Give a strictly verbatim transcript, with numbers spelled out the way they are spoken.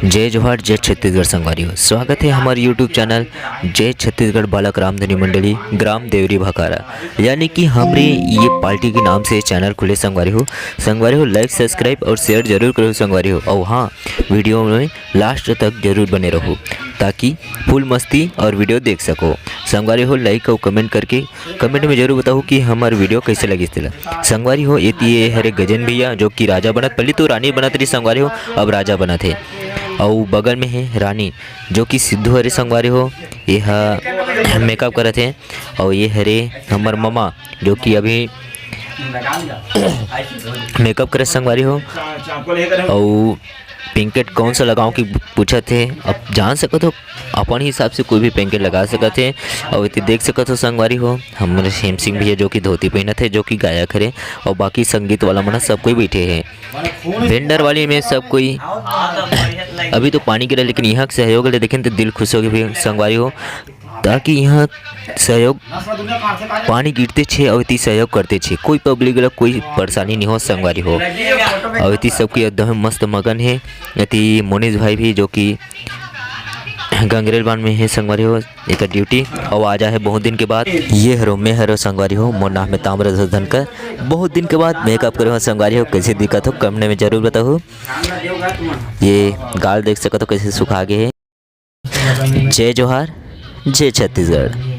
जय जोहार, जय छत्तीसगढ़ संगवारी हो। स्वागत है हमारे YouTube चैनल जय छत्तीसगढ़ बालक रामधुनी मंडली, ग्राम देवरी भखारा, यानी कि हमरे ये पार्टी के नाम से चैनल खुले संगवारी हो। संगवारी हो, लाइक, सब्सक्राइब और शेयर जरूर करो संगवारी हो। और हाँ, वीडियो में लास्ट तक जरूर बने रहो, ताकि फुल मस्ती और वीडियो देख सको। संगवारी हो, लाइक और कमेंट करके कमेंट में जरूर बताओ कि हमार वीडियो कैसे लगिस तेला। संगवारी हो, एती ये हरे गजेंद्र भैया, जो कि राजा बनत, पहले तो रानी बनत रही संगवारी हो, अब राजा बनत है। अउ बगल में है रानी, जो कि सिद्धू हरे संगवारी हो, ये हा मेकअप करत है। अउ ये हरे हमर ममा, जो कि अभी मेकअप करे संगवारी हो। अउ पैकेट कौन सा लगाऊं कि पूछत हे। अब जान सकत हो, अपन हिसाब से कोई भी पैकेट लगा सकत हे। अउ एती देख सकत हो संगवारी हो, हमर हेम सिंह भैया जो कि धोती पहनत हे, जो कि गायक हरे, अउ बाकी संगीत वाला मन सब कोई बैठे हे। वेंडर वाली में सब कोई, अभी तो पानी गिरा, लेकिन यहाँ के सहयोग ले देखें तो दिल खुश हो गए संगवारी हो, ताकि यहाँ सहयोग, पानी गिरते छे अउ एती सहयोग करते छे, कोई पब्लिक ला कोई परेशानी नहीं हो संगवारी हो। अउ एती सबके एकदम मस्त मगन हे। एती मोनिश भाई भी, जो कि गंगरेल बांध में हे संगवारी हो, एकर ड्यूटी अउ आज आहे बहुत दिन के बाद। ये हरो, मैं हरो संगवारी हो, मोर नाम है ताम्रध्वज धनकर। बहुत दिन के बाद मेकअप करे हो संगवारी हो, कैसे दिखत हो कमेंट में जरूर बताओ। ये गाल देख सकत हो कैसे सुखा गए है। जय जोहार, जय छत्तीसगढ़।